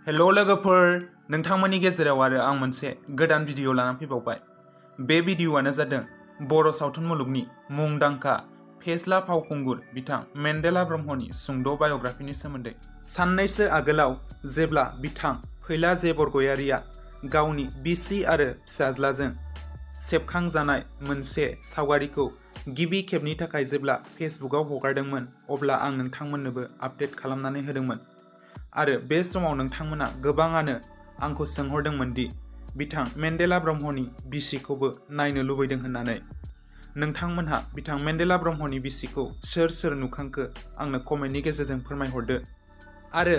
हेल' लोगोफोर, नोंथांमोननि गेजेराव आरो आं मोनसे गोदान भिडिअ लानानै फैबावबाय। बे भिडिअआनो जादों बर' सावथुन मुलुगनि मुंदांखा फेस्ला फावखुंगुर बिथां मेन्डेला ब्रह्मनि सुंद' बाय'ग्राफिनि सोमोन्दै। साननैसो आगोलाव जेब्ला बिथां फैला जे बरग'यारिया गावनि बिसि आरो फिसाज्लाजों सेबखांजानाय मोनसे सावगारिखौ गिबि खेबनि थाखाय जेब्ला फेसबुकआव हगारदोंमोन, अब्ला आं नोंथांमोननोबो आपडेट खालामनानै होदोंमोन। आरो बे समाव नोंथांमोना गोबाङानो आंखौ सोंहरदोंमोन दि बिथां मेन्डेला ब्रह्मनि बिसिखौबो नायनो लुबैदों होननानै। नोंथांमोनहा बिथां मेन्डेला ब्रह्मनि बिसिखौ सोर सोर नुखांखो आंनो कमेन्टनि गेजेरजों फोरमायहरदो। आरो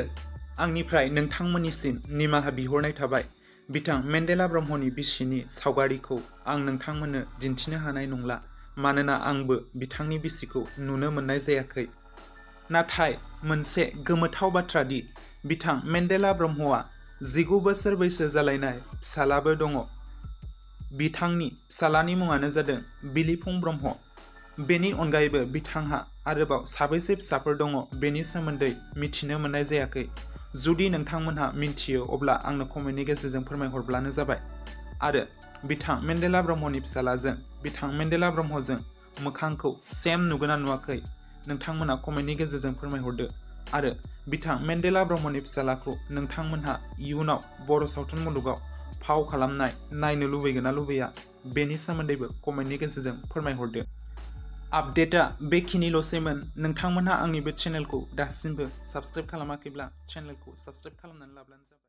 आंनिफ्राय नोंथांमोननिसिम निमाहा बिहरनाय थाबाय, बिथां मेन्डेला ब्रह्मनि बिसिनि सावगारिखौ आं नोंथांमोननो दिन्थिनो हानाय नंला, मानोना आंबो बिथांनि बिसिखौ नुनो मोननाय जायाखै। नाथाय मोनसे गोमोथाव बाथ्रा दि बिथां मेन्डेला ब्रह्मआ 19 बोसोर बैसो जालायनाय फिसालाबो दङ। बिथांनि फिसालानि मुङानो जादों बिलिफुं ब्रह्म। बेनि अनगायैबो बिथांहा आरोबाव साबैसे फिसाफोर दङ बेनि सोमोन्दै मिथिनो मोननाय जायाखै। जुदि नोंथांमोनहा मिन्थियो अब्ला आंनो कमेन्टनि गेजेरजों फोरमायहरब्लानो जाबाय। आरो बिथां मेन्डेला ब्रह्मनि फिसालाजों बिथां मेन्डेला ब्रह्मजों मोखांखौ सेम नुगोना नुवाखै नोंथांमोना कमेन्टनि गेजेरजों फोरमायहरदो। आरो बिथां मेन्डेला ब्रह्मनि फिसालाखौ नोंथांमोनहा इयुनाव बर' सावथुन मुलुगाव फाव खालामनाय नायनो लुबैगोन ना लुबैया, बेनि सोमोन्दैबो कमेन्टनि गेजेरजों फोरमायहरदो। आपडेटआ बेखिनिल'सैमोन। नोंथांमोनहा आंनि बे चेनेलखौ दासिमबो साबस्क्राइब खालामाखैब्ला चेनेलखौ साबस्क्राइब खालामनानै लाब्लानो जाबाय।